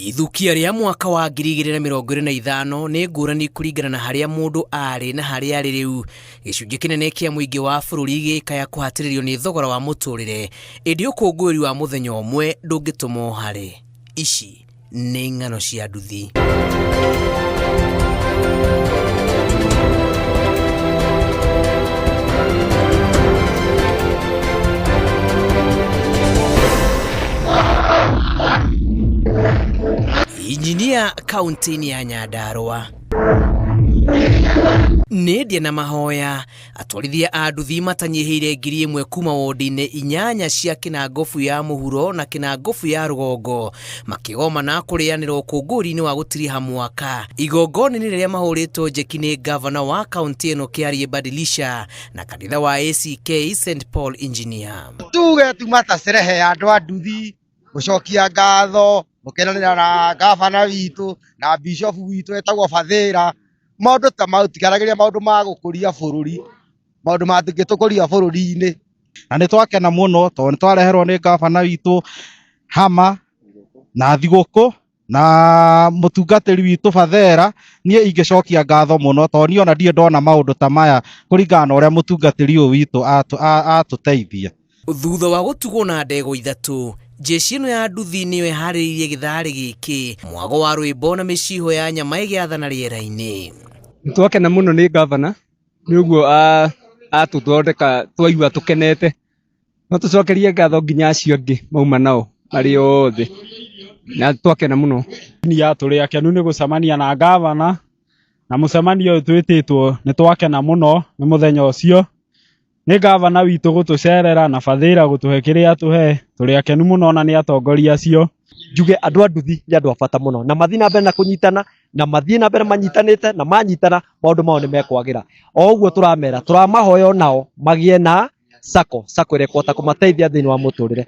Ithukia rĩa mwaka wa 2025 nĩ ngũrani kũringana na harĩa mũndũ arĩ na harĩa arĩ rĩu. Gĩcunjĩ kĩnene kĩa mũingĩ wa bũrũri gĩkaya kũhatĩrĩrio nĩ thogora wa mũtũrĩre, ĩndĩ ũkũngũĩri wa mũthenya ũmwe ndũngĩtũma ũhare. Ici nĩ ng'ano cia nduthi. Injinia kaunti-inĩ ya Nyandarua nĩ ndia na mahoya atwarithia a nduthi matanyihĩire 1000 kuma wondi-inĩ 8 cia Kĩnangobu ya mũhuro na Kĩnangobu ya rũgongo makĩgomana kũrĩanĩra ũkũngũĩri-inĩ wa gũtiriha mwaka igongona-inĩ rĩrĩa mahũrĩtwo njeki nĩ ngavana wa kaunti ĩno Kĩarie Badilisha na kanitha wa ACK St Paul Engineer. Tuge tuma ta cerehe ya andũ a nduthi gũcokia ngatho gũkenanĩra na gavana witũ na bishofu witũ etagwo Bathĩra. Maũndũ ta mau tigaragĩria maũndũ ma gũkũria bũrũri, maũndũ mangĩtũkũria bũrũri-inĩ. Na nĩ twakena mũno tondũ nĩ twareherwo nĩ gavana witũ hama na thigũkũ na mũtungatĩri witũ Bathera. Niĩ ingĩcokia ngatho mũno tondũ niĩ ona ndirĩ ndona maũndũ ta maya kũringana na ũrĩa mũtungatĩri ũyũ witũ atũteithia. Thutha wa gũtugwo na ndegwa 3, jeshi ĩno ya nduthi nĩyo ĩharĩrĩirie gĩtharĩ gĩkĩ, mwago wa rwĩmbo na mĩciho ya nyama ĩgĩathana rĩera-inĩ. Nĩ twakena mũno nĩ gavana nĩ ũguo atũthondeka twaigua tũkenete. No tũcokerie ngatho nginya acio angĩ mauma nao marĩ othe, na twakena mũno. Ya tũrĩ akenu nĩ gũcemania na gavana, na mũcemanio ũyũ twĩtĩtwo nĩ twakena mũno nĩ mũthenya ũcio. Nĩ gavana witũ gũtũcerera na Bathĩra gũtũhe kĩrĩa atũhe, tũrĩ akenu mũno na nĩ atongoria acio. Njuge andũ a nduthi nĩ andũ a bata mũno, na mathiĩ na mbere na kũnyitana, na mathiĩ na mbere manyitanĩte, na manyitana maũndũ mao nĩ mekwagĩra. O ũguo tũramera, tũramahoya onao magĩe na sacco, sacco ĩrĩa ĩkũhota kũmateithia thĩinĩ wa mũtũrĩre.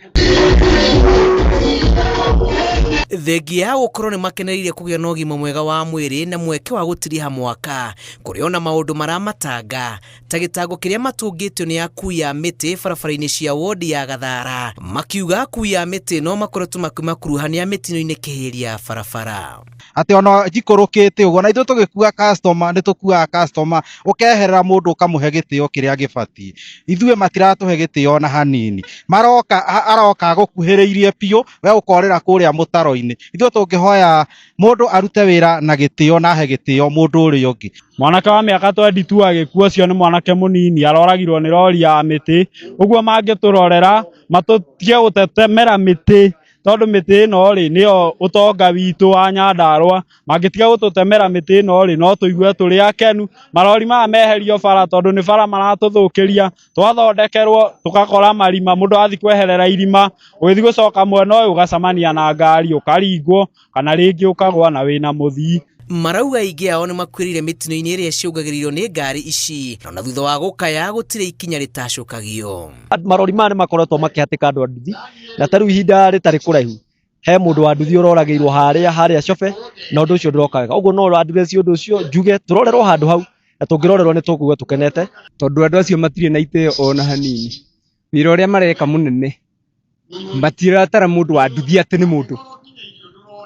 Thengia ya gũkorwo nĩ makenereire kũgĩa na ũgima mwega wa mwĩrĩ na mweke wa gũtiriha mwaka, kũrĩ ona maũndũ maramatanga ta gĩtango kĩrĩa matũngĩtio nĩ akui a mĩtĩ barabara-inĩ cia wodi ya Gathara, makiuga akui a mĩtĩ no makoretwo makĩmakuruhania mĩtino-inĩ kĩhĩria barabara. Atĩ ona njikũrũkĩte ũguo na ithuĩ tũgĩkua customer nĩ tũkuaga customer, ũkeherera mũndũ ũkamũhe gĩtĩo kĩrĩa gĩbatiĩ. Ithuĩ matiratũhe gĩtĩo ona hanini, maroka aroka agũkuhĩrĩirie biũ, we ũkorĩra kũrĩa mũtaro-inĩ. Ithuĩ tũngĩhoya mũndũ arute wĩra na gĩtĩo na ahe gĩtĩo mũndũ ũrĩa ũngĩ. Mwanake wa mĩaka 22 agĩkua, ũcio nĩ mwanake mũnini, aroragirwo nĩ rori ya mĩtĩ. Ũguo mangĩtũrorera matũtige gũtetemera mĩtĩ, tondũ mĩtĩ ĩno rĩ nĩyo ũtonga witũ wa Nyandarua. Mangĩtiga gũtũtemera mĩtĩ ĩno rĩ, no tũigue tũrĩ akenu. Marori maya meherio bara, tondũ nĩ bara maratũthũkĩria. Twathondekerwo tũgakora marima, mũndũ athiĩ kweherera irima, ũgĩthiĩ gũcoka mwena ũyũ ũgacemania na ngari ũkaringwo, kana rĩngĩ ũkagwa na wĩna mũthii. Marauga aingĩ ao nĩ makuĩrĩire mĩtino-inĩ ĩrĩa ĩcũngagĩrĩrio nĩ ngari ici, na thutha wa gũkaya gũtirĩ ikinya rĩtacũkagio. Marori maya nĩ makoretwo makĩhatĩka andũ a nduthi, na ta rĩu ihinda rĩtarĩ kũraihu he mũndũ wa nduthi ũroragĩirwo harĩa Cobe, na ũndũ ũcio ndũroka wega. Ũguo no address ũndũ ũcio, njuge tũrorerwo handũ hau, na tũngĩrorerwo nĩ tũkũigua tũkenete. Tondũ andũ acio matirĩ na itĩo ona hanini, wĩra ũrĩa mareka mũnene matiratara mũndũ wa nduthi atĩ nĩ mũndũ,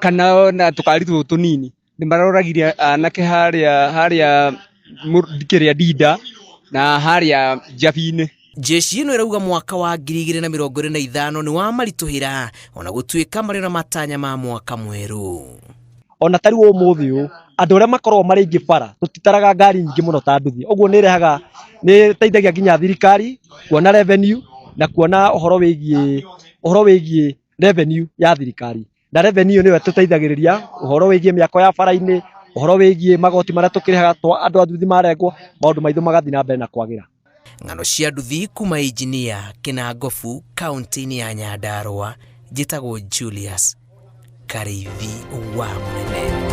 kana ona tũkari tũtũ tũnini. Nĩ maroragire anake harĩa kĩrĩa Ndinda na harĩa Njabi-inĩ. Jeshi ĩno ĩrauga mwaka wa 2025 nĩ wa maritũhĩra, ona gũtuĩka marĩ na matanya ma mwaka mwerũ. Ona ta rĩu ũmũthĩ ũyũ, andũ arĩa makoragwo marĩ aingĩ bara, tũtitaraga ngari nyingĩ mũno ta nduthi. Ũguo nĩ ĩrehaga, nĩ ĩteithagia nginya thirikari kuona revenue na kuona ũhoro wĩgiĩ revenue ya thirikari. Na revenue nĩyo ĩtũteithagĩrĩria ũhoro wĩgiĩ mĩako ya bara-inĩ, ũhoro wĩgiĩ magoti marĩa tũkĩrĩhaga twa andũ a nduthi marengwo, maũndũ maitũ magathiĩ na mbere na kwagĩra. Ng'ano cia nduthi kuma Engineer Kĩnangobu kaunti-inĩ ya Nyandarua, njĩtagwo Julius Karĩithi wa Mũnene.